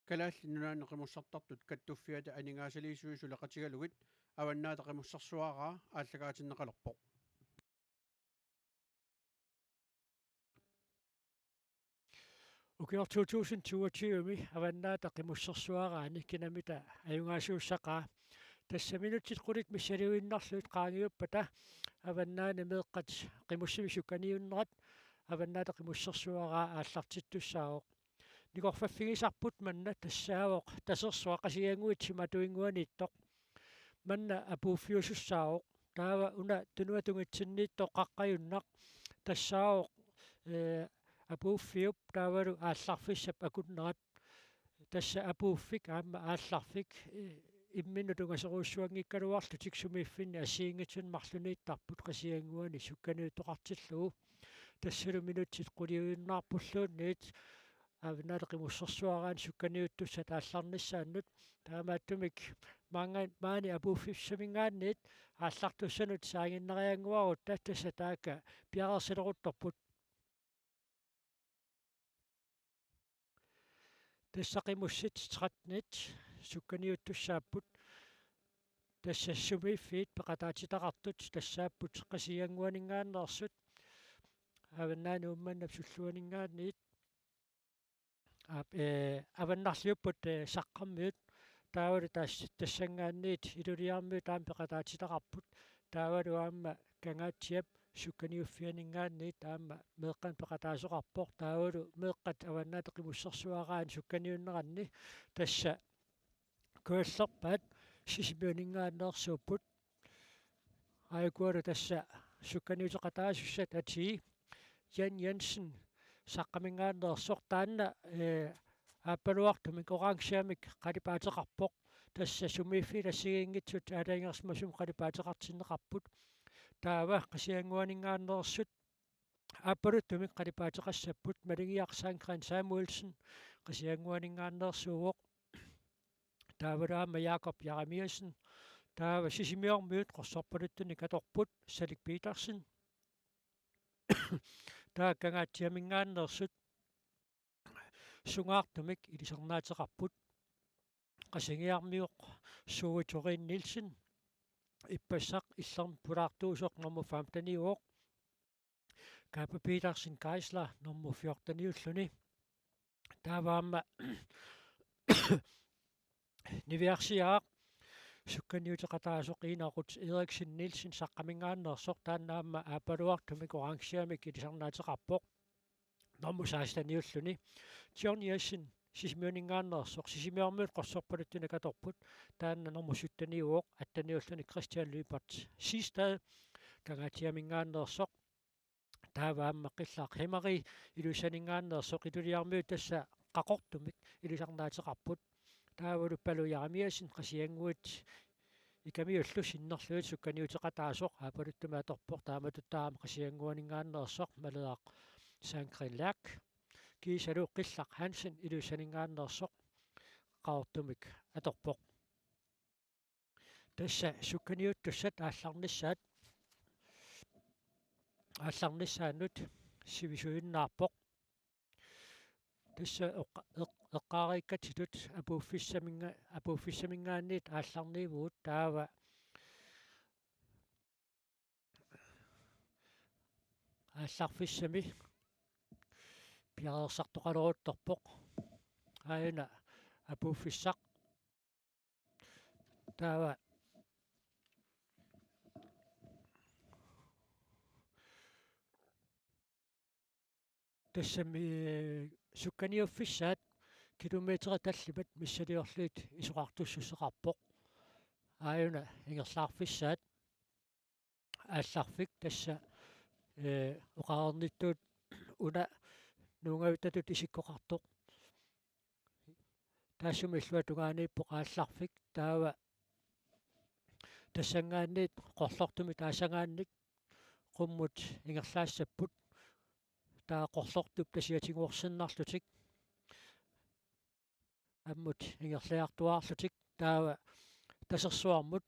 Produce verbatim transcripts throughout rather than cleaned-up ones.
Kalaallit Nunaanni Qimussartartut Kattuffiata aningaasaliisui suleqatigalugit Avannaata Qimussersuaraa aallakaatinneqalerpoq. Ukioq to tusind toogtyve-mi Avannaata Qimussersuaraani kinamita ajugaasuussaqaa. Tassa minutsit qulit missiliinnarlugit qaangiuppata Avannaani meeqqat qimussimik sukkaniunnerat Avannaata Qimussersuaraa aallartittussaavoq. Nikorfaffigisarput manna tassaavoq Tasersuaq Qasigiannguit Simatuinnguaniittoq. Manna apuuffiusussaavoq. Taava una tunuatungitsinniittoq Qaqqajunnaq. Tassaavoq, ee, apuuffiup taavalu aallarfissap akunnerat. Tassa apuuffik aamma aallarfik, ee, imminnut tungasorujussuanngikkaluarlutik sumiiffinni assigiinngitsunik marlunniittarput Qasigiannguani sukkaniuttoqartillugu. Tassalu minutsit quliuinnarpulluunniit Avannaata Qimussersuaraani sukkaniuttussat aallarnissaannut. Taamaattumik maanga-, maani apuuffissaminngaanniit aallartussanut saaginnariannguarutta tassa taakka piareersaleruttorput. Tassa qimussit trettenit sukkaniuttussaapput. Tassa sumiiffiit peqataatitaqartut tassaapput Qasigiannguaninngaanneersut, Avannaani Uummannap Sulluaninngaanniit. Aap, ee, avannarliupput, ee, Saqqarmiut, taavalu tas-, tassanngaanniit Iluliarmiut aamma peqataatitaqarput, taavalu aamma Kangaatsiap sukkaniuffianinngaanniit aamma meeqqanik peqataasoqarpoq, taavalu meeqqat Avannaata Qimussersuaraani sukkaniunneranni tassa kujallerpaat Sisimiuninngaanneersuupput. Aajukualu tassa sukkaniuteqataasussat atii Jan Jensen Saqqaminngaanneersoq taanna, ee, aappaluartumik orangemik qalipaateqarpoq. Tassa sumiiffiit assigiinngitsut aalajangersimasumik qalipaateqartinneqarput. Taava Qasigiannguaninngaanneersut aappaluttumik qalipaateqassapput Maligiaq Sandgreen Samuelsen Qasigiannguaninngaanneersuuvoq. Taavalu aamma Jakob Jeremiassen. Taava Sisimiormiut qorsorpaluttunik atorput Salik Petersen. Taava Kangaatsiaminngaanneersut sungaartumik ilisarnaateqarput. Qasigiarmioq Suuvi Torin Nielsen. Ippassaq illermut pulaartuusoq nummer femteniuvoq. Kaape Petersen Geisler nummer fjorteniulluni. Taava aamma niviarsiaaq sukkaniuteqataasoq Ina Ruth Eriksen Nielsen Saqqaminngaanneersoq, taanna aamma aappaluartumik orangemik ilisarnaateqarpoq, nummer seksteniulluni. John Jessen Sisimiuninngaanneersoq, Sisimiormiut qorsorpaluttunik atorput, taanna nummer sytteniuvoq, atteniulluni Christian Lyberth Siegstad Kangaatsiaminngaanneersoq. Taava aamma Qillaq Hemeri Ilulissaninngaanneersoq, Iluliarmiut tassa qaqortumik ilisarnaateqarput. Taavalu Palu Jeremiassen Qasigiannguit Ikamiullu sinnerlugit sukkaniuteqataasoq aappaluttumik atorpoq, taamatut aamma Qasigiannguaninngaanneersoq Maleaq Sandgreen Lerch. Kiisalu Qillaq Hansen Ilulissaninngaanneersoq qaqortumik atorpoq. Tassa sukkaniuttussat aallarnissaat, aallarnissaannut sivisuinnarpoq. Tassa eqqa-, eq-, eqqaariikkatsitut apuuffissaminga-, apuuffissaminngaanniit aallarniivugut, taava aallarfissami piareersartoqaleruttorpoq. Aajuna apuuffissaq. Taava tassami sukkaniuffissaat kilometerit tallimat missiliorlugit isorartussuseqarpoq. Aajuna ingerlaarfissaat aallarfik tassa, ee, oqareernittut una nuungajuttatut isikkoqartoq. Taassuma illuatungaaniippoq aallarfik, taava tassanngaanniit qorlortumik taasagaannik qummut ingerlaassapput. Taava qorlortup tasiatigoorsinnarlutik ammut ingerlaartuaarlutik taava tasersuarmut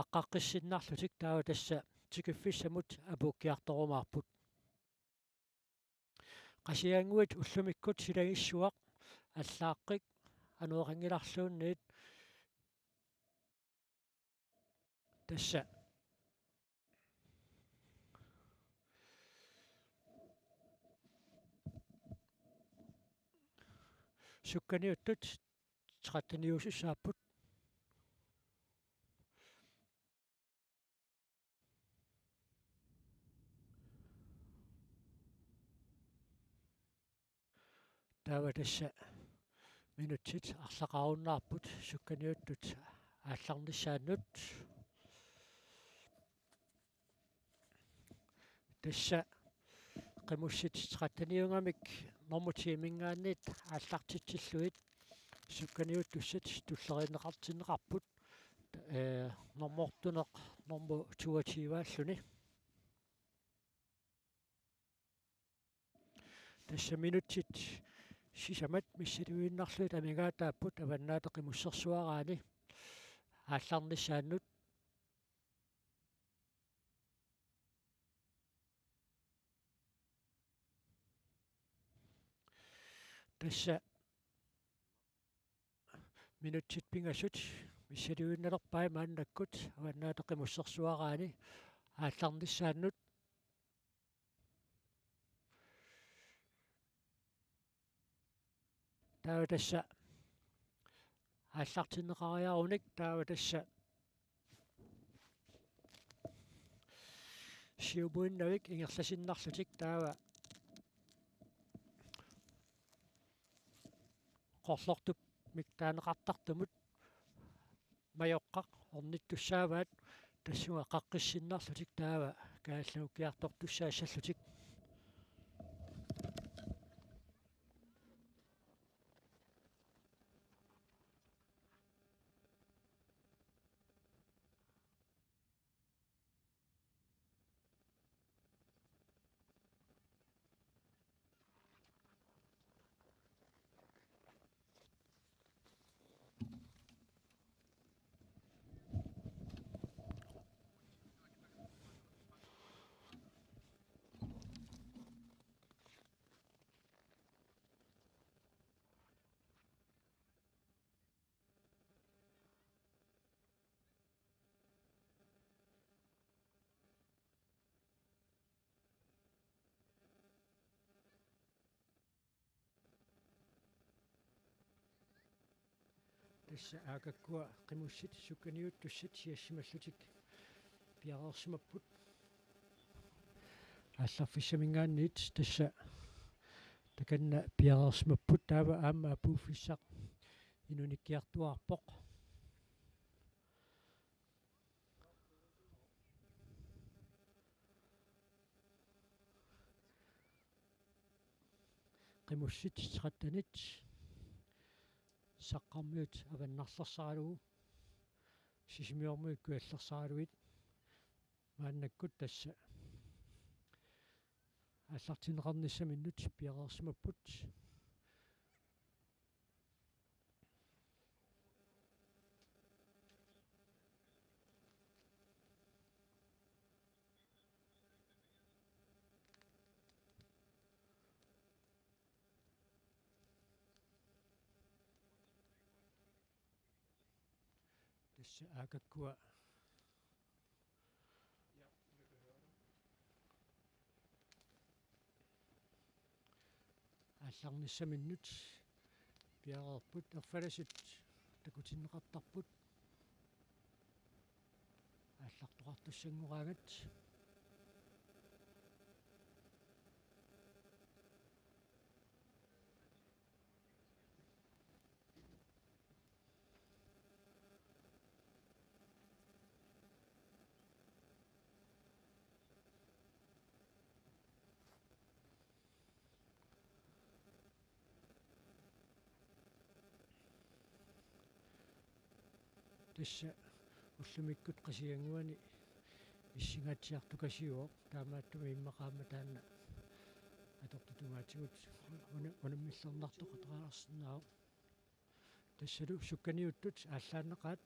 aqqaqqissinnarlutik taava tassa tikiffissamut apuukkiartorumaarput. Qasigiannguit ullumikkut silagissuaq allaaqqik anoreqanngilarluunniit tassa sukkaniuttut tretteniusussaapput. Taava tassa minutsit arlaqarunnaarput sukkaniuttut aallarnissaannut. Tassa qimussit tretteniugamik normu ti-minngaanniit aallartitsillugit sukkaniuttussat tulleriinneqartinneqarput, ee, normu ortuneq normu toogtyve-alluni. Tassa minutsit sisamat missiliinnarlugit amigaataapput Avannaata Qimussersuaraani aallarnissaannut. Tassa minutsit pingasut missiliinnarpai maannakkut Avannaata Qimussersuaraani aallarnissaannut. Taava tassa aallartinneqariarunik taava tassa siumuinnavik ingerlasinnarlutik taava qorlortumik taaneqartartumut majoqqaq ornittussaavaat tassunga qaqqissinnarlutik taava kaallannguukkiartortussaassallutik. Tassa aakakkua qimussit sukkaniuttussat siassimallutik piareersimapput. Aallarfissaminngaanniit tassa takanna piareersimapput taava aamma apuuffissaq inunikkiartuaarpoq. Qimussit trettenit Saqqarmiut avannarlersaralugu Sisimiormiut kujallersaraluit maannakkut tassa aallartinneqarnissaminnut piareersimapput. Tassa aakakkua aallarnissaminnut piareerput, erfalasut takutinneqartarput aallartoqartussanngoraangat. Tassa Ullumikkut Qasigiannguani issingaatsiartukasiuvoq, taamaattumik immaqa aamma taanna atortut tungaatigut una-, unammillernartoqataasinnaavoq. Tassalu sukkaniuttut aallaannaqaat.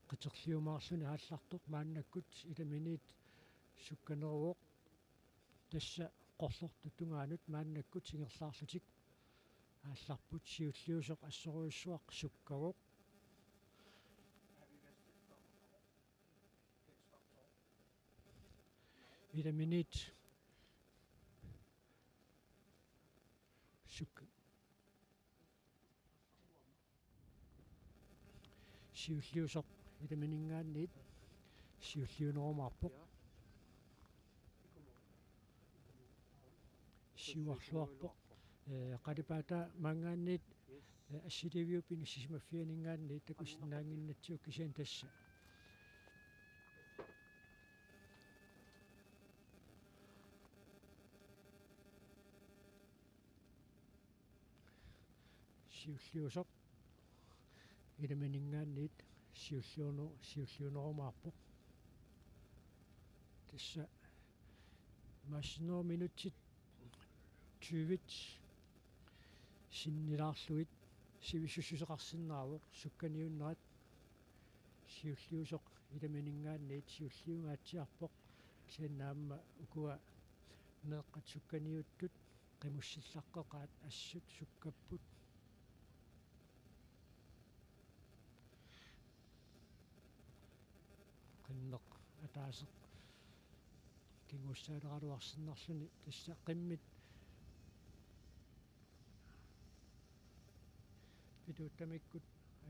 Qiterliumaarluni aallartoq maannakkut ilaminiit sukkaneruvoq. Tassa qorlortut tungaanut maannakkut ingerlaarlutik aallarput. Siulliusoq assorujussuaq sukkavoq. Ilaminiit suk-, siulliusoq ilamininngaanniit siulliunerumaarpoq. Siuarluarpoq. Ee, qalipaataa maanngaanniit, ee, assiliiviup inissisimaffianinngaanniit takusinnaannginnatsigu, kisianni tassa. Siulliusoq ilamininngaanniit siulliuno-, siulliunerumaarpoq. Tassa imaassinnaavoq minutsit tyvit sinnilaarlugit sivisussuseqarsinnaavoq sukkaniunnerat. Siulliusoq ilamininngaanniit siulliungaatsiarpoq, kisianni aamma ukua meeqqat sukkaniuttut qimussillaqqeqaat assut sukkapput. Qimmeq ataaseq kinguussaaleraluarsinnarluni, tassa qimmit pituuttamikkut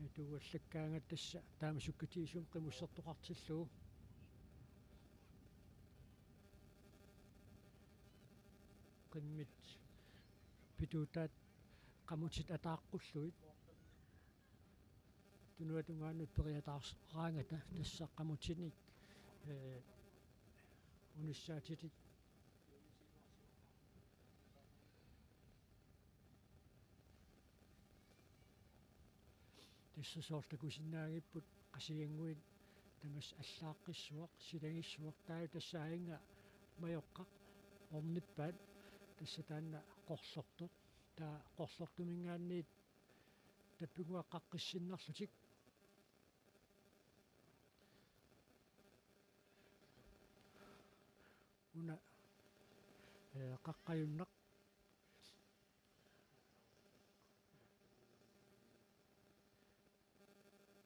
atuuallakkaangat tassa taama sukkatigisumik qimussertoqartillugu. Qimmit pituutaat qamutit ataaqqullugit. Tunuata tungaanut periataaraangata tassa qamutinik, ee, unissaatitik. Tassa soorlu takusinnaagipput Qasigiannguit tamassi allaaqqissuaq, silagissuaq, taava tassa aajuna majoqqaq ornippaat, tassa taanna qorlortoq. Taava qorlortuminngaanniit tappikua qaqqissinnarlutik. Una, ee, qaqqajunnaq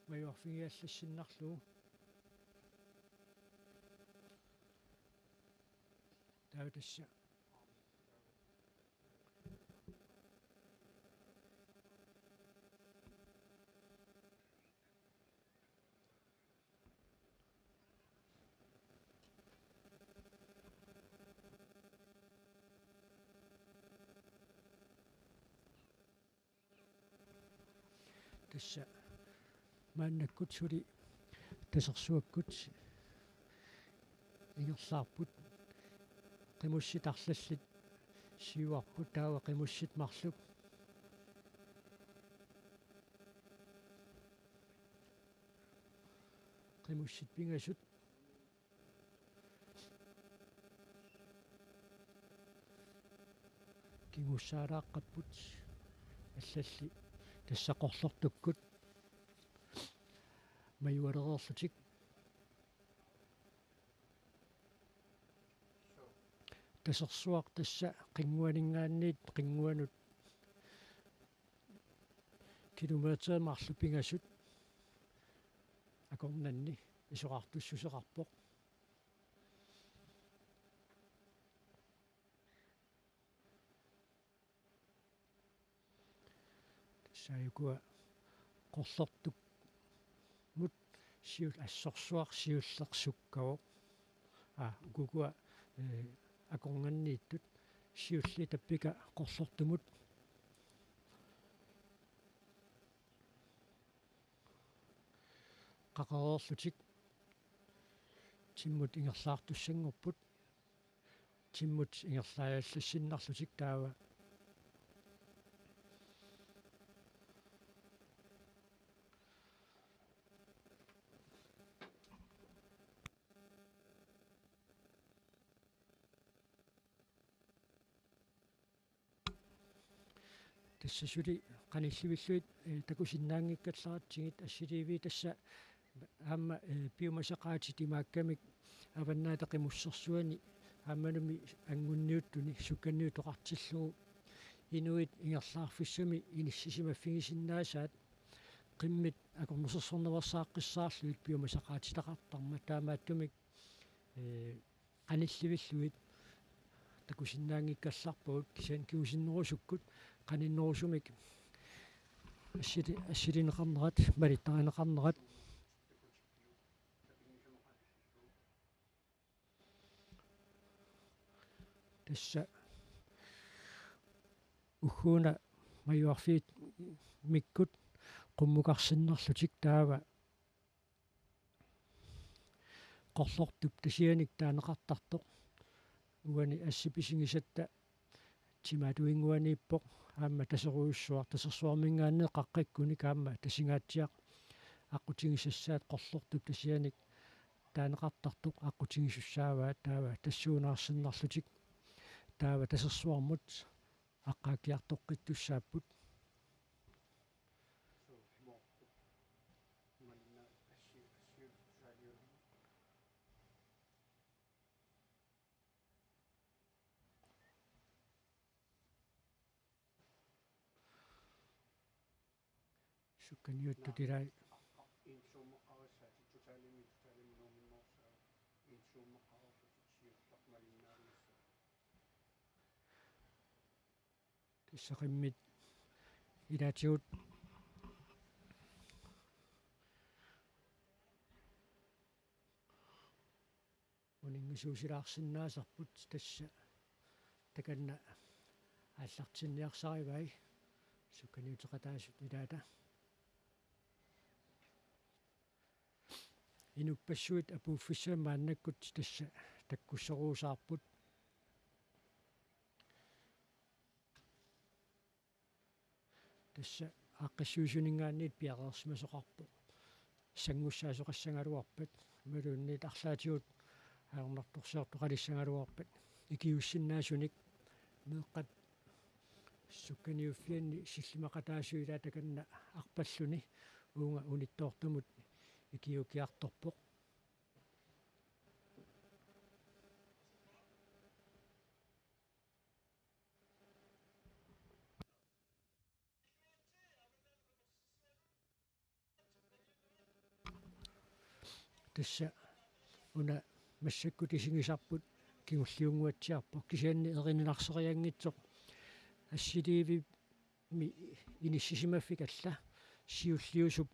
majuarfigiallassinnarlugu. Taava tassa Tassa maannakkut suli tasersuakkut ingerlaarput. Qimussit arlallit siuarput, taava qimussit marluk. Qimussit pingasut kinguussaalaaqqapput, allalli tassa qorlortukkut majualereerlutik. Tasersuaq tassa qinnguaninngaanniit qinnguanut kilometerit marluk pingasut akornanni isorartussuseqarpoq. Tassa ukua qorlortummut siul-, assorsuaq siulleq sukkavoq. Aa, ukukua, ee, akornanniittut siulliit tappika qorlortumut qaqereerlutik timmut ingerlaartussanngorput. timmut ingerlaajallassinnarlutik taava. Tassa suli qanillivillugit, eh, takusinnaanngikkallaratsigit assiliiviit tassa aamma, eh, piumasaqaatit imaakkamik Avannaata Qimussersuani aammalumi Anngunniuttuni sukkaniutoqartillugu inuit ingerlaarfissami inissisimaffigisinnaasaat qimmit akornusersornaveersaaqqissaarlugit piumasaqaatitaqartarmat taamaattumik, eh, qanillivillugit takusinnaanngikkallarpagut kisianni kingusinnerusukkut qaninnerusumik assili-, assilineqarnerat, malittarineqarnerat. Tassa ugguuna majuarfiit mikkut qummukarsinnarlutik taava Qorlortup tasianik taaneqartartoq. Uani assit pisigisatta timaatuinnguaniippoq aamma taserujussuaq Tasersuarminngaanniit qaqqikkunik aamma tasingaatsiaq aqqutigisassaat Qorlortup tasianik taaneqartartoq aqqutigisussaavaat taava tassuunaarsinnarlutik taava Tasersuarmut aqqaakkiartoqqittussaapput. Sukkaniuttut ilai. Tassa qimmit ilaatigut uninngisuusilaarsinnaasarput tassa takanna aallartinniarsarivai sukkaniuteqataasut ilaata. Inuppassuit apuuffissamik maannakkut tassa takkussoruusaarput. Tassa aaqqissuisuninngaanniit piareersimasoqarpoq. Sanngussaasoqassagaluarpat, imaluunniit arlaatigut ajornartorsiortoqalissagaluarpat. Ikiuussinnaasunik meeqqat sukkaniuffianni sillimaqataasut ilaat takanna arpalluni uunga unittoortumut ikiuukkiartorpoq. Tassa una massakkut isigisarput kingulliunnguatsiarpoq kisianni erininarserianngitsoq assiliivimmi inissisimaffik alla siulliusup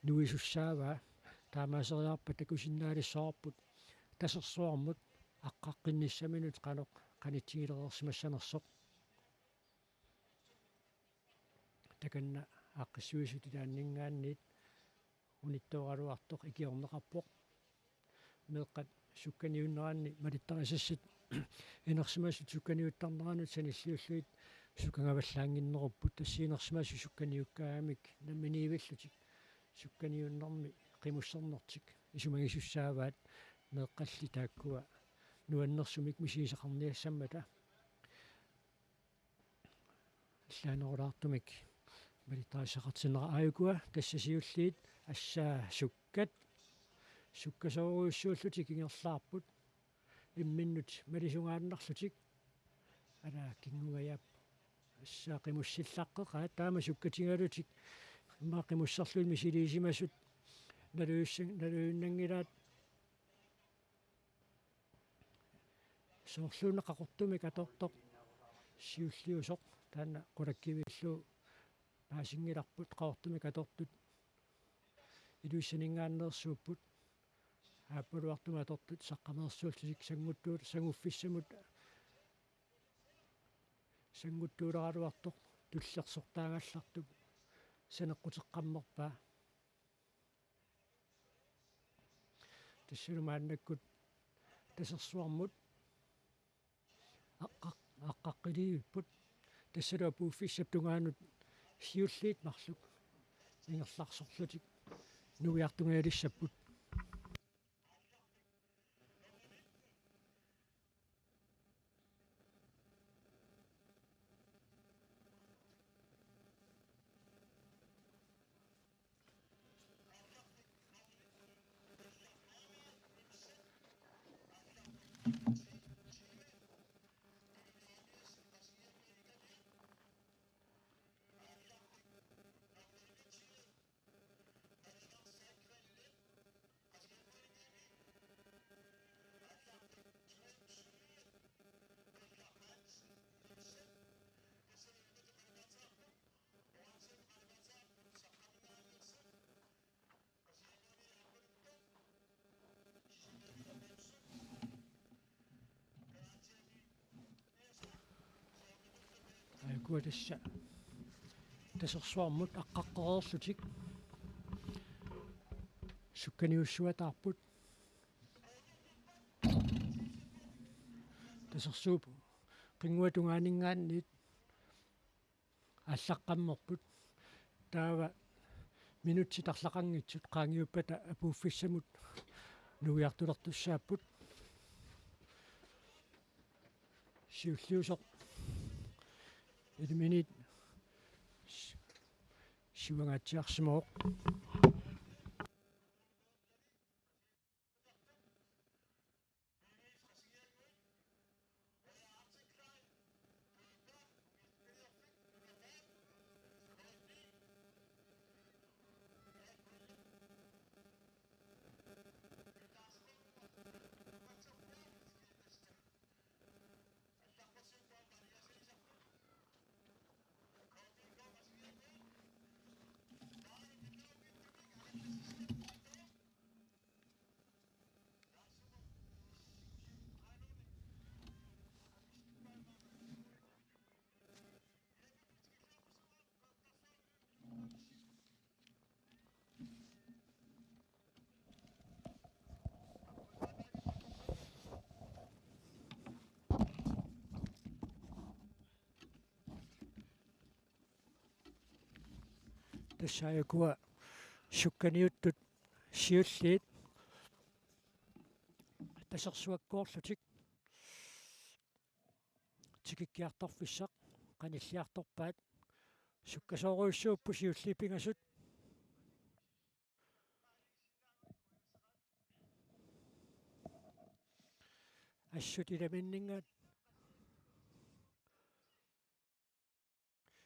nuisussaavaa. Taamaaseriarpat takusinnaalissavarput Tasersuarmut aqqaqqinnissaminut qanoq qanitsigilereersimassanersoq. Takanna aaqqissuisut ilaanninngaanniit unittooraluartoq ikiorneqarpoq. Meeqqat sukkaniunneranni malittarisassat inersimasut sukkaniuttarneranut sanilliullugit sukangavallaannginnerupput. Tassa inersimasut sukkaniukkaangamik namminiivillutik sukkaniunnermi qimussernertik isumagisussaavaat meeqqalli taakkua nuannersumik misigisaqarniassammata. Allaanerulaartumik malittarisaqartinnera aajukua tassa siulliit assaa sukkat. Sukkasoorujussuullutik ingerlaarput. Imminnut malisungaannarlutik. Ala kingungajaap assaa qimussillaqqeqaat taama sukkatigalutik. Immaqa qimusserlugit misiliisimasut nalujussang-, nalujunnanngilaat. Soorluuna Qaqortumik atortoq siulliusoq taanna qulakkiviillugu paasinngilarput. Qaqortumik atortut Iluissaninngaanneersuupput. Aappaluartumik atortut saqqameersuullutik sannguttuut-, sannguffissamut sannguttuuleraluartoq tullersortaagallartup saneqquteqqammerpaa. Tassalu maannakkut Tasersuarmut qaqqiliivipput. Tassalu apuuffissap tungaanut siulliit marluk ingerlarsorlutik nuiartungajalissapput. Aajuku tassa tasersuarmut aqqaqqereerlutik sukkaniussuataarput. Tasersuup qinnguata tungaaninngaanniit aallaqqammerput. Taava minutsit arlaqanngitsut qaangiuppata apuuffissamut nuiartulertussaapput. Siulliusoq Illuminit si-, siuangaatsiarsimavoq. Tassa aajuku sukkaniuttut siulliit tasersuakkoorlutik tikikkiartorfissaq qanilliartorpaat. Sukkasoorujussuupput siulliit pingasut. Assut ilaminninngaanniit,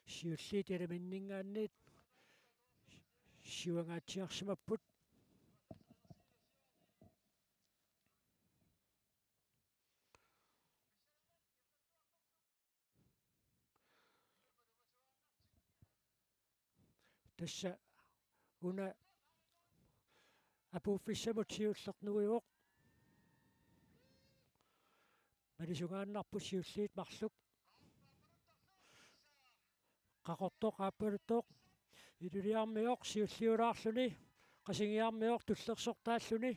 siulliit ilaminninngaanniit siuangaatsiarsimapput. Tassa una apuuffissamut siulleq nuivoq. Malisungaannarput siulliit marluk. Qaqortoq aappaluttoq. Iluliarmioq siulliulaarluni. Qasigiarmioq tullersortaalluni.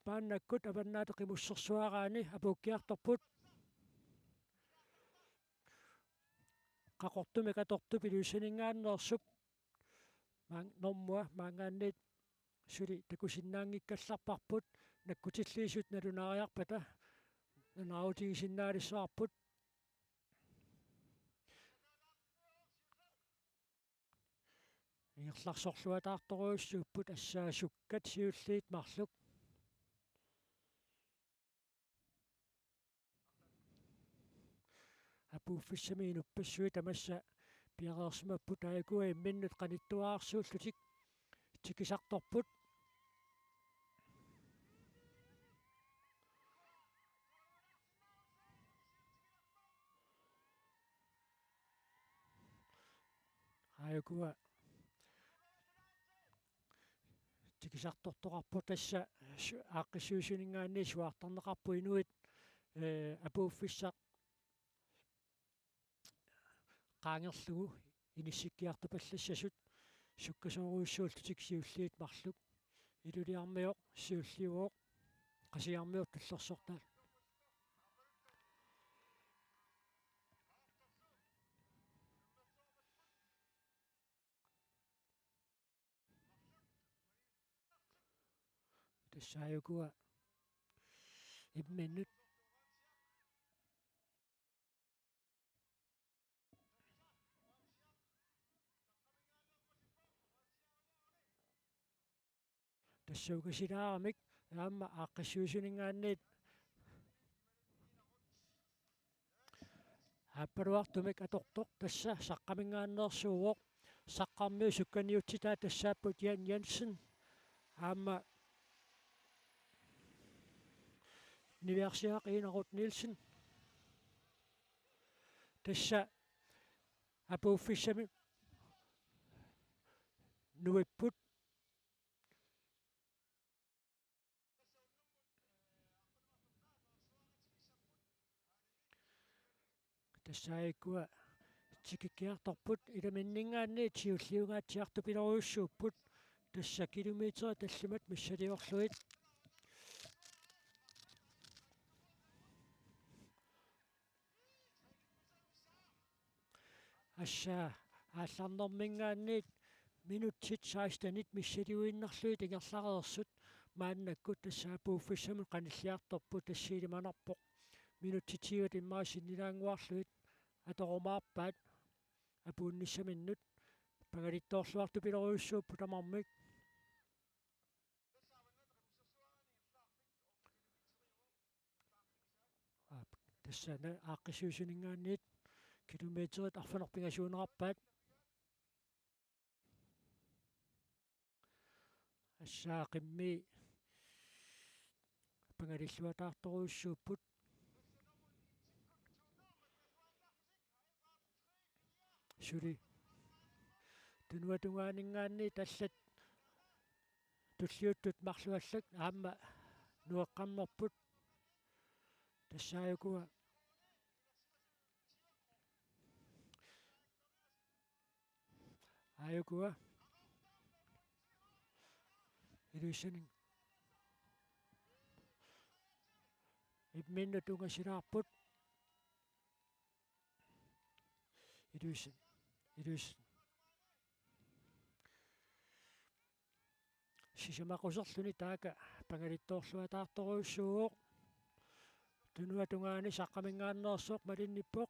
Maannakkut Avannaata Qimussersuaraani apuukkiartorput. Qaqortumik atortup Ilulissaninngaanneersup maang-, normua maanngaanniit suli takusinnaanngikkallarparput, nakkutilliisut nalunaariarpata nalunaarutigisinnaalissavarput. Ingerlarsorluataartorujussuupput, tassa sukkat siulliit marluk. Apuuffissami inuppassuit tamassa piareersimapput, aajuku imminnut qanittuararsuullutik tikisartorput. Aajuku tikisartortoqarpoq, tassa su-, aaqqissuussuninngaanniit suaartarneqarput inuit, ee, apuuffissaq qaangerlugu inissikkiartupallassasut. Sukkasoorujussuullutik siulliit marluk. Iluliarmioq siulliuvoq. Qasigiarmioq tullersortaalluni. Tassa aajukua imminnut. Tassa ungasilaaramik aamma aaqqissuisuninngaanniit aappaluartumik atortoq, tassa Saqqaminngaanneersuuvoq. Saqqarmiut sukkaniutsitai tassaapput Jan Jensen aamma niviarsiaq Iinarut Nielsen. Tassa apuuffissami nuipput. Tassa aajukua tikikkiartorput, ilaminninngaanniit siulliungaatsiartupilorujussuupput. Tassa kilometerit tallimat missiliorlugit. Tassa aallarnerminngaanniit minutsit sekstenit missiliinnarlugit ingerlareersut maannakkut tassa apuuffissamut qanilliartorput, tassa ilimanarpoq minutsit tyvet immaqa sinnilaannguarlugit atorumaarpaat apuunnissaminnut. Pangalittoorluartupilorujussuupput tamarmik. Aap, tassa una aaqqissuisuninngaanniit kilometerit arfineq-pingasuunerarpaat. Tassa qimmii pangalilluataartorujussuupput. Suli tunuata tungaaninngaanniit allat tulliuttut marluk allat aamma nueqqammerput. Tassa aajukua. Aajukua. Illusion. Imminnut ungasilaarput. Illusion. Illusion. Sisamaquserluni taaka pangalittoorluataartorujussuuvoq. Tunuata tungaani Saqqaminngaanneersoq malinnippoq.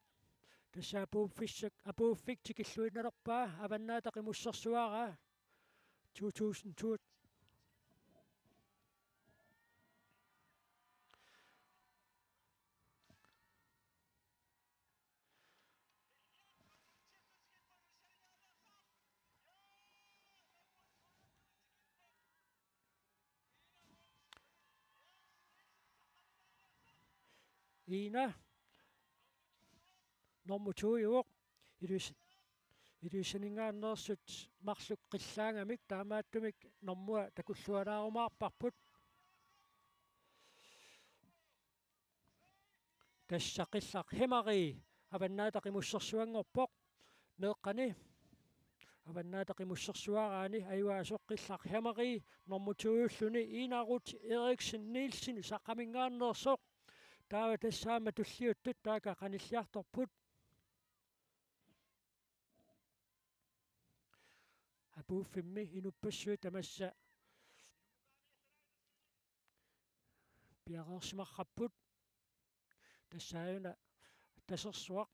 Tassa apuuffissak, apuuffik tikilluinnalerpaa Avannaata Qimussersuaraa. To tusind to. Iina. Nummer to-uvoq. Illusion. Illusioninngaanneersut marluk qillaagamik taamaattumik normua takullualaarumaarparput. Tassa Qillaq Hemeri Avannaata Qimussersuanngorpoq. Meeqqani Avannaata Qimussersuaraani ajugaasoq Qillaq Hemeri nummer to-ulluni Iinarut Eriksen Nielsen Saqqaminngaanneersoq. Taava tassa aamma tulliuttut taaka qanilliartorput. Apuuffimmi inuppassuit tamassa piareersimarrapput. Tassa aajuna Tasersuaq.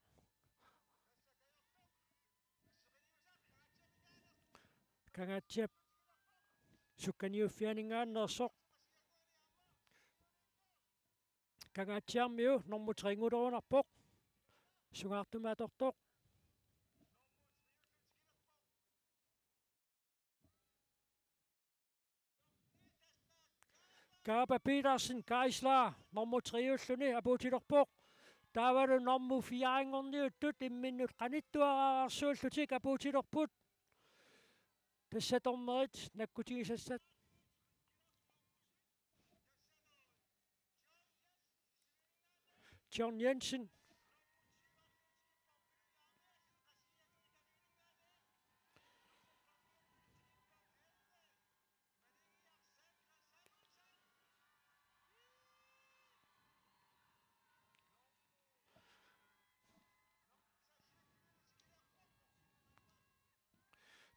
Kangaatsiap sukkaniuffianinngaanneersoq. Kangaatsiarmiu nummer tre-ngulerunarpoq. Sungaartumik atortoq. Kaapa Petersen Geisler nummer tre-ulluni apuutilerpoq. Taavalu nummer fire-nngorniuttut imminnut qanittuararsuullutik apuutilerput. Tassa dommerit nakkutigisassat. John Jensen.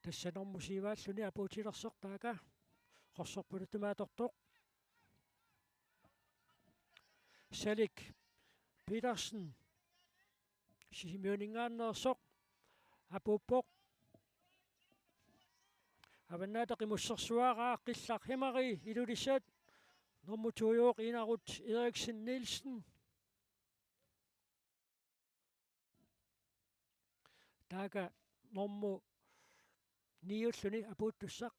Tassa nummer syv-ulluni apuutilersoq taaka qorsorpaluttumik atortoq. Salik Petersen Sisimiuninngaanneersoq apuuppoq. Avannaata qimussersuaraa Qillaq Hemeri Ilulissat. Nummer to-uvoq Inarut Eriksen Nielsen. Taakku nummer ni-ulluni apuuttussaq.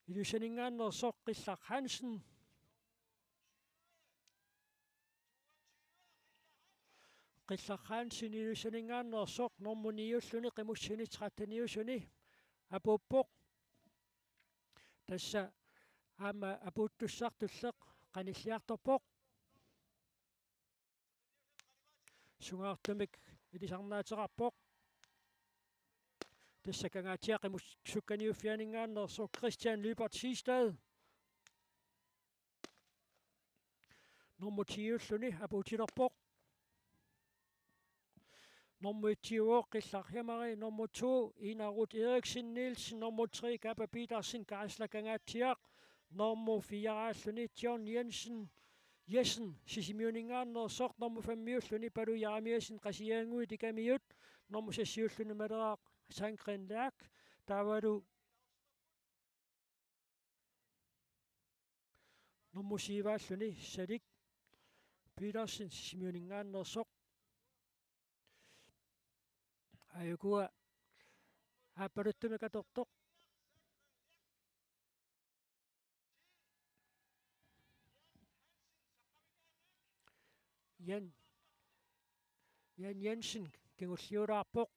Ilulissaninngaanneersoq Qillaq Hansen. Qillaq Hansen Ilulissaninngaanneersoq nummer ni-ulluni qimussini tretteniusuni apuuppoq. Tassa aamma apuuttussaq tulleq qanilliartorpoq. Sungaartumik ilisarnaateqarpoq. Tassa Kangaatsiaq qimus-, sukkaniuffianinngaanneersoq Christian Lyberth Siegstad. Nummer ti-ulluni apuutilerpoq. Nummer et-iuvoq Qillaq Hemeri, nummer to Inarut Eriksen Nielsen, nummer tre Kapa Petersen Kaasla Kangaatsiaq, nummer fire-alluni John Jensen Jessen Sisimiuninngaanneersoq, nummer fem-iulluni Palu Jeremiassen Qasigiannguit Ikamiut, nummer seks-iulluni Maleaq Sandgreen Lærk, taavalu nummer syv-alluni Salik Petersen Sisimiuninngaanneersoq. Aajukua aappaluttumik atortoq. Jan, Jan Jensen kingulliulaarpoq.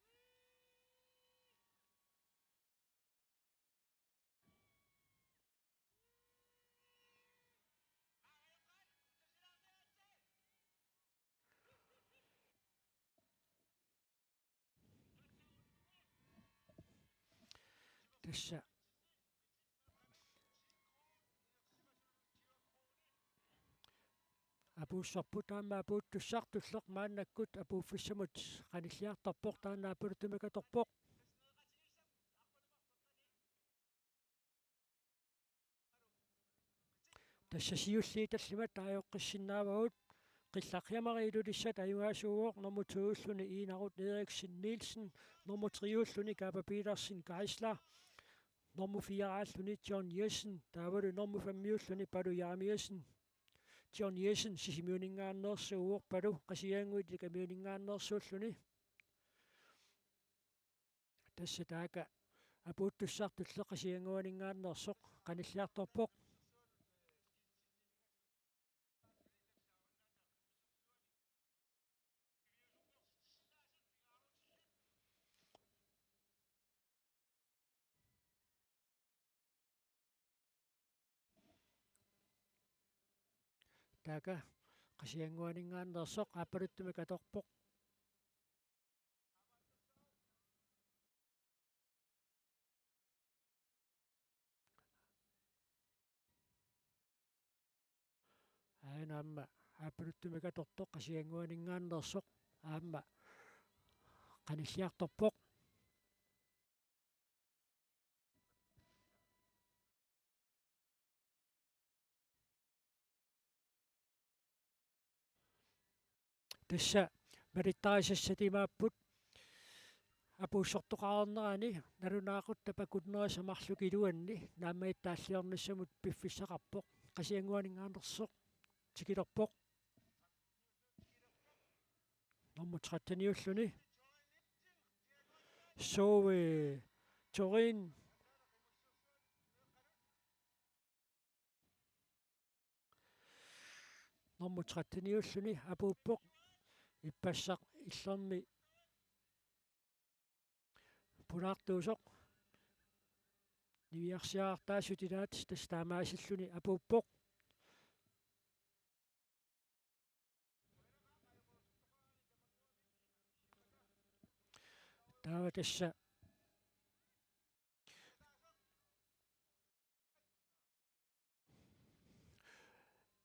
Tassa apuussorput, aamma apuuttussaq tulleq maannakkut apuuffissamut qanilliartorpoq, taanna aappaluttumik atorpoq. Tassa siulliit tallimat aajoqqissinnaavagut. Qillaq Hemeri Ilulissat ajugaasuuvoq, nummer to-ulluni Inarut Eriksen Nielsen, nummer tre-ulluni Kapa Petersen Kaasla, nummer fire-alluni John Jessen, taavalu nummer fem-iulluni Palu Jeremiassen. John Jessen Sisimiuninngaanneersuuvoq, Palu Qasigiannguit Ikamiuninngaanneersuulluni. Tassa taakku apuuttussaq tulleq Qasigiannguaninngaanneersoq qanilliartorpoq. Taakku Qasigiannguaninngaanneersoq aappaluttumik atorpoq. Aajuna aamma aappaluttumik atortoq Qasigiannguaninngaanneersoq aamma qanilliartorpoq. Tassa malittarisassat imaapput apuussortoqarnerani, nalunaaqutaq pakkunnerisa marluk iluanni naammagittaalliornissamut piffissaqarpoq. Qasigiannguaninngaanneersoq tikilerpoq. Nummer tretten-iulluni Zoe Torin. Nummer tretten-iulluni apuuppoq. Ippassaq illermi pulaartuusoq. Niviarsiartaasut ilaat, tassa taamaasilluni apuuppoq. Taava tassa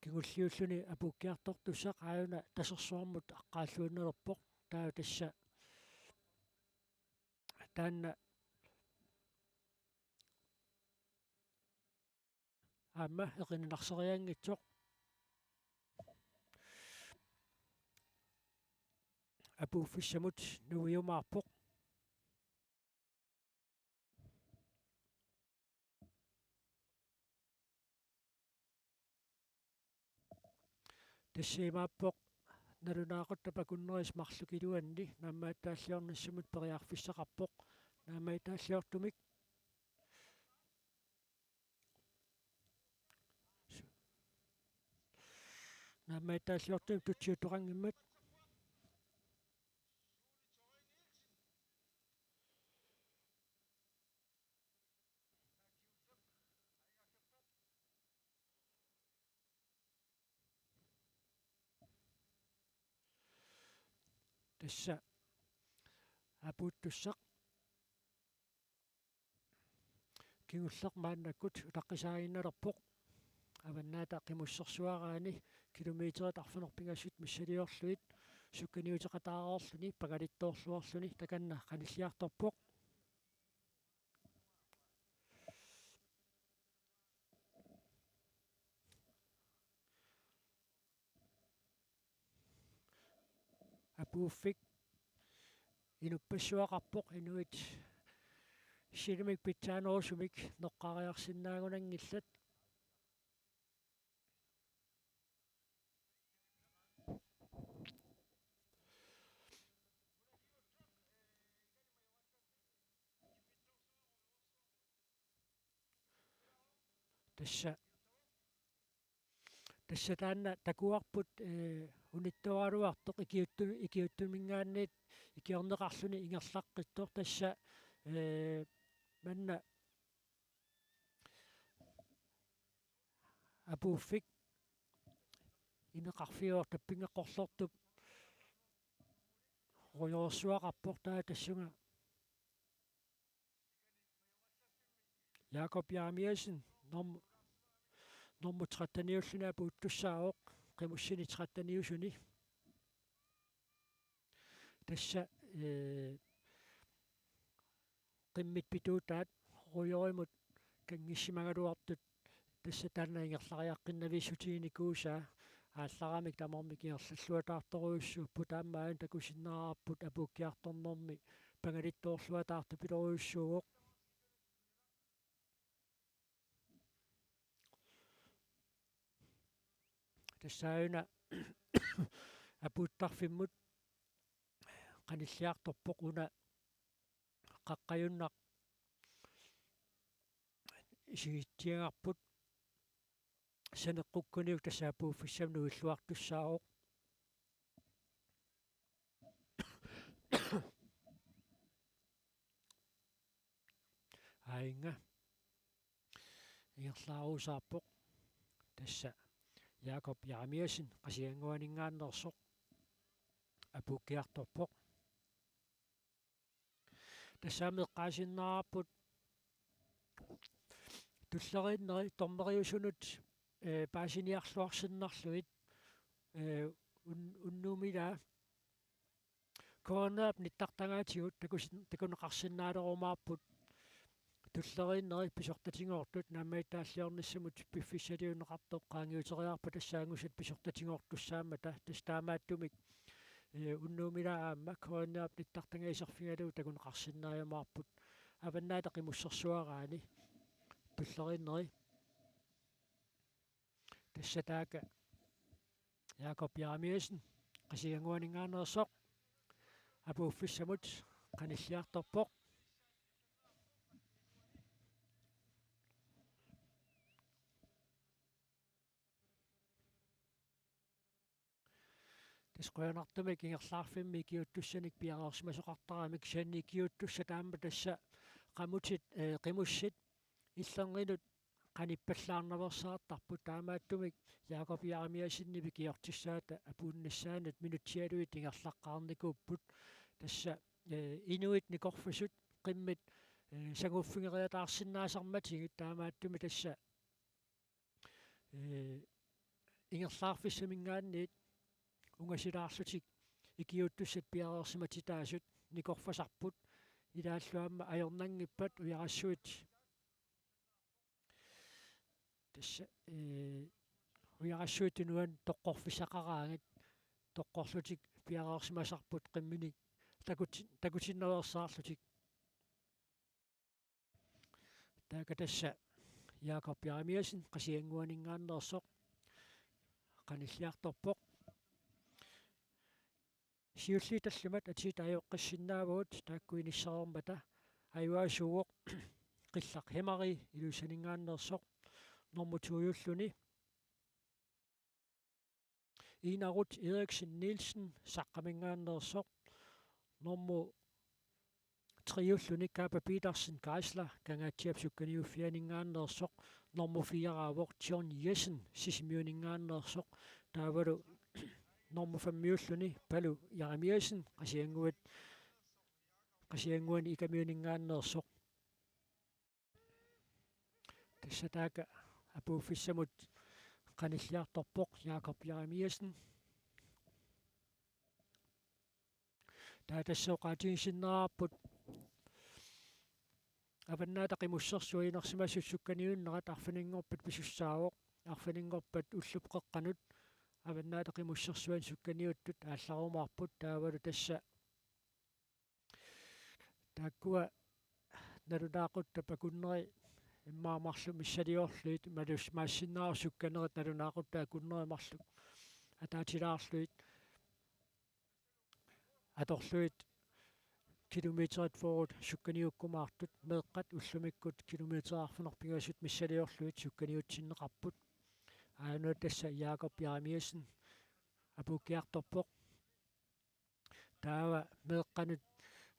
kingulliulluni apuukkiartortussaq aajuna tasersuarmut aqqaalluinnalerpoq. Taava tassa taanna aamma eqininarserianngitsoq. apuuffissamut nuiumaarpoq. Tassa imaappoq nalunaaqutaq akunneris marluk iluanni naammaattaalliornissamut periarfissaqarpoq. Naammaattaalliortumik Naammaattaalliortumik tutsiuttoqanngimmat. Tassa apuuttussaq kingulleq maannakkut utaqqisaaginnalerpoq. Avannaata Qimussersuaraani kilometerit arfineq-pingasut missiliorlugit sukkaniuteqataareerluni pangalittoorluarluni takanna qanilliartorpoq. Apuuffik inuppassuaqarpoq, inuit silumik pitsaanerusumik noqqaariarsinnaagunanngillat. Tassa, tassa taanna takuarput, ee, unittooraluartoq ikiuttu-, ikiuttuminngaanniit ikiorneqarluni ingerlaqqittoq, tassa, ee, manna apuuffik ineqarfiuvoq tappinngaqorlortup rujoorsuaqarpoq, taava tassunga Jakob Jeremiassen norm-, normu tretteniulluni apuuttussaavoq, qimussini tretteniusuni. Tassa, ee, qimmit pituutaat rujorimut kanngissimagaluartut, tassa taanna ingerlariaqqinnaviissutiginikuusaa aallaramik tamarmik ingerlalluataartorujussuupput, aamma aana takusinnaavarput apuukkiartornermi pangalittoorluataartupilorujussuuvoq. Tassaana apuuttarfimmut qanilliartorpoq, una qaqqajunnaq isigitsiagarput saneqqukkuniuk, tassa apuuffissamut nuilluartussaavoq. Aajinnga ingerlaarusaarpoq, tassa Jakob Jeremiassen Qasigiannguaninngaanneersoq apuukkiartorpoq. Tassami eqqaasinnaavarput tulleriinneri dommeriusunut, ee, paasiniarluarsinnarlugit, ee, un-, unnuup ilaa K N R-p nittartagaatigut takusin-, takuneqarsinnaalerumaarput tulleriinneri pisortatigoortut, naammaattaalliornissamut piffissaliunneqartoq qaangiuteriarpat tassaanngusat pisortatigoortussaammata, tassa taamaattumik, ee, unnuup ilaa aamma K N R-p nittartagaa iserfigalugu takuneqarsinnaajumaarput Avannaata Qimussersuaraani tulleriinneri. Tassa taakku Jakob Jeremiassen Qasigiannguaninngaanneersoq apuuffissamut qanilliartorpoq. Tassa qujanartumik ingerlaarfimmi ikiuuttussanik piareersimasoqartaramik, kisianni ikiuuttussat aamma tassa qamutit, ee, qimussit illernginut qanippallaarnaveersaartarput, taamaattumik Jakob Jeremiassenip ikiortissaata apuunnissaanut minutsialuit ingerlaqqaarnikuupput. Tassa, ee, inuit nikorfasut qimmit, ee, sanguffigeriataarsinnaasarmatigit, taamaattumik tassa ee, ingerlaarfissaminngaanniit ungasilaarlutik ikiuuttussat piareersimatitaasut nikorfasarput, ilaallu aamma ajornanngippat ujarassuit, tassa, ee, ujarassuit tunuani toqqorfissaqaraangat, toqqorlutik piareersimasarput qimmini takuti-, takutinnaveersaarlutik. Taava tassa Jakob Jeremiassen Qasigiannguaninngaanneersoq qanilliartorpoq. Siulliit tallimat atit ajoqqissinnaavagut taakku inissereermata. Ajugaasuuvoq Qillaq Hemari Ilulissaninngaanneersoq normu to-julluni. Iinarut Eriksen Nielsen Saqqaminngaanneersoq normu tre-julluni. Kaapa Petersen Geisler Kangaatsiap sukkaniuffianinngaanneersoq normu fire-raavoq. John Jessen Sisimiuninngaanneersoq taavalu normu fem-julluni Palu Jeremiassen Qasigiannguit, Qasigiannguani Ikamiuninngaanneersoq. Tassa taakku apuuffissamut qanilliartorpoq Jakob Jeremiassen. Taava tassa oqaatigisinnaavarput Avannaata Qimussersua inersimasut sukkaniunnerat arfininngorpat pisussaavoq. Arfininngorpat ullup qeqqanut Avannaata Qimussersuani sukkaniuttut aallarumaarput taavalu tassa taakkua nalunaaquttat akunneri immaqa marluk missiliorlugit malus-, maassinnaavoq sukkanerit nalunaaquttat akunneri marluk ataatilaarlugit atorlugit kilometerit fyrret sukkaniukkumaartut meeqqat ullumikkut kilometerit arfineq-pingasut missiliorlugit sukkaniutsinneqarput. Aajuna tassa Jakob Jeremiassen apuukkiartorpoq. Taava meeqqanut,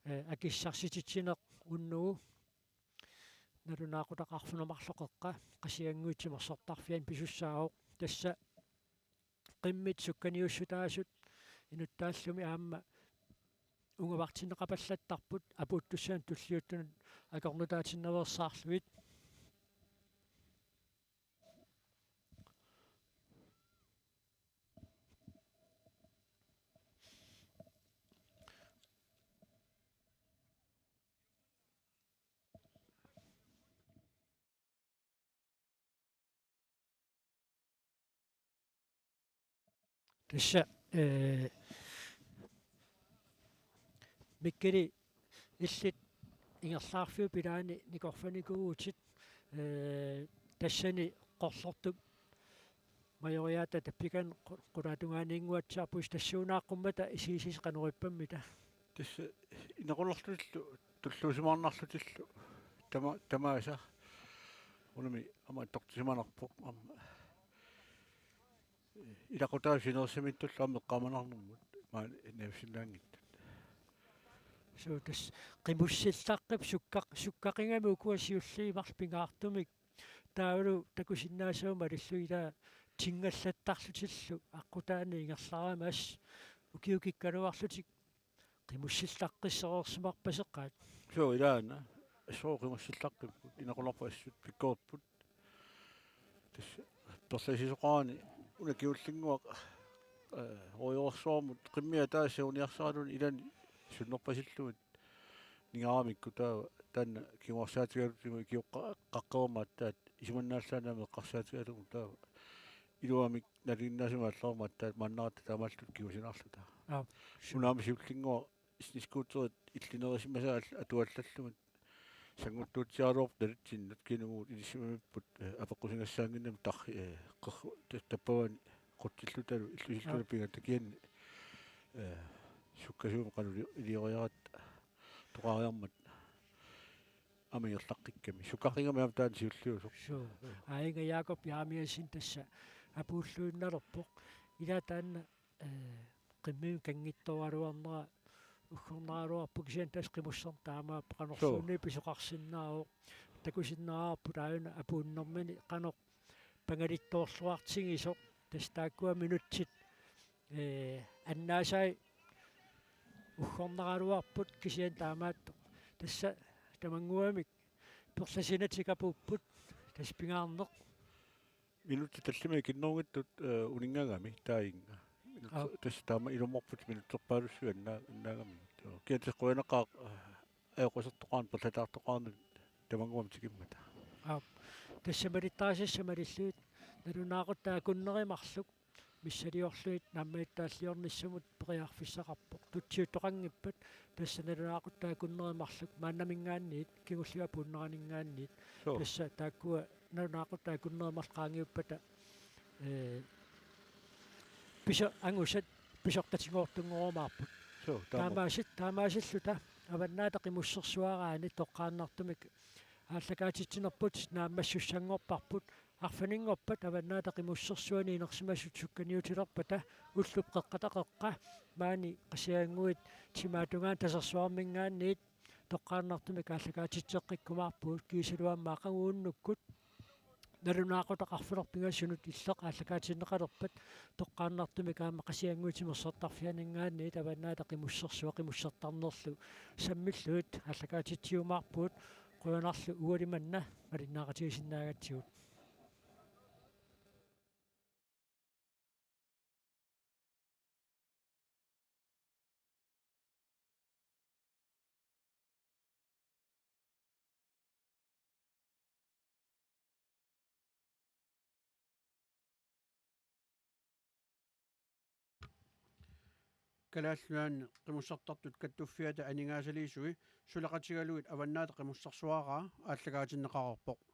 eh, akissarsititsineq unnugu nalunaaqutaq arfineq-marluk qeqqa Qasigiannguit Timersortarfiani pisussaavoq. Tassa qimmit sukkaniussutaasut inuttaallumi aamma ungavartinneqapallattarput apuuttussanut tulliuttunut akornutaatinnaveersaarlugit. Tassa, eh, Mikkeli, illit ingerlaarfiup ilaani nikorfanikuuvutit, eh, tassani qorlortup majoriaata tappikani qu-, qulaatungaaniinnguatsiarpusi, tassuunaaqqummata isigisasi qanoq ippammita? Tassa inequlerlutillu tulluusimaarnarlutillu tama-, tamaasa. Unami aamma attortisimanarpoq aamma. Ilaquttat sinerissamiittullu aamma eqqaamanarnermut maani navisinnaanngitsut. Suu, tassa qimussillaqqip sukkaq-, sukkaqigami ukua siulliit marluk pingaartumik. Taavalu takusinnaasavut malillugit ilaa tingallattarlutillu aqqutaani ingerlarami assut ukiukikkaluarlutik qimussillaqqissereersimarpaseqaat. Suu, ilaana. Assut qimussillaqqipput, inequlerput assut pikkorippput. Tassa perlasisoqarani una kingullinnguaq, eh, Rågersuarmut qimmit ataasiat uniarsaraluni ilani sunnerpasillugit ningaaramikkut taava taanna kinguarsaatigalutigu ikioqqa-, qaqqermaat taat isumannaallaannaq meeqqarsaatigalugu taava iluamik nalinginnaasumik aallarmat taat maannaratta taamaalluta kingusinaarluta. Aap. Unaami siullinnguaq snescooterit illinerisimasaat atuallallugit sannguttuutsiaraluarput nalitsinnut kiinnamut inissimamipput, eh, apeqqusigassaannginnami tar-, eh, qerru-, ta-, tappavani qutsillutalu illusillutalu. Aap. Pingaartumik kisianni, eh, sukkasuumik qanoq ili-, ilioriaratta toqariarmat aamma ingerlaqqikkami. Sukkaqigami aamma taanna siulliusoq. Suu. Aajinnga Jakob Jeremiassen tassa apuulluinnalerpoq. Ilaa taanna, eh, qimmimi kanngitsooraluarnera uggornaraluarpoq kisianni tassa qimusserneq taamaappoq, qanorsuunniit pisoqarsinnaavoq. Takusinnaavarput aajuna apuunnermini qanoq pangalittoorluartigisoq. Tassa taakkua minutsit, eh, annaasai uggornaraluarput kisianni taamaattoq. Tassa tamannguamik perlasinatik apuupput, tassa pingaarneq. Minutsit tallimat ikinnerunngitsut, eh, uninngagami taaginnga. Minutsit, aap, tassa taama ilumoorputit minutserpaalussuit anna-, annaagamigit. Joo. Kisianni tassa qujanaqaaq, eh, ajoqusertoqarneq, perlataartoqarneq tamannguamik tikimmata. Aap. Tassa malittarisassat malillugit nalunaaquttat akunneri marluk missiliorlugit naammagittaalliornissamut periarfissaqarpoq. Tutsiuttoqanngippat tassa nalunaaqutaq akunnerit marluk maannaminngaanniit kingulliup apuunneraninngaanniit. Suu. Tassa taakkua nalunaaqutaq akunnerit marluk qaangiuppata, ee, piso-, angusat pisortatigoortunngorumaarput. Suu, taama. Taamaasit-, taamaasilluta Avannaata Qimussersuaraani toqqaannartumik aallakaatitsinerput naammassussanngorparput. Arfininngorpat Avannaata Qimussersuani inersimasut sukkaniutilerpata ullup qeqqata qeqqa maani Qasigiannguit timaatungaani Tasersuarminngaanniit toqqaannartumik aallakaatitseqqikkumaarpugut, kiisalu aamma aqagu unnukkut nalunaaqutaq arfineq-pingasunut Illeq aallakaatinneqalerpat toqqaannartumik aamma Qasigiannguit Timersortarfianinngaanniit Avannaata Qimussersua qimussertarnerlu sammillugit aallakaatitsiumaarpugut. Qujanarlu uali manna malinnaaqatigisinnaagatsigut. Kalaallit Nunaanni Qimussertartut Kattuffiata Aningaasaliisui suleqatigalugit Avannaata Qimussersuaraa aallakaatinneqareerpoq.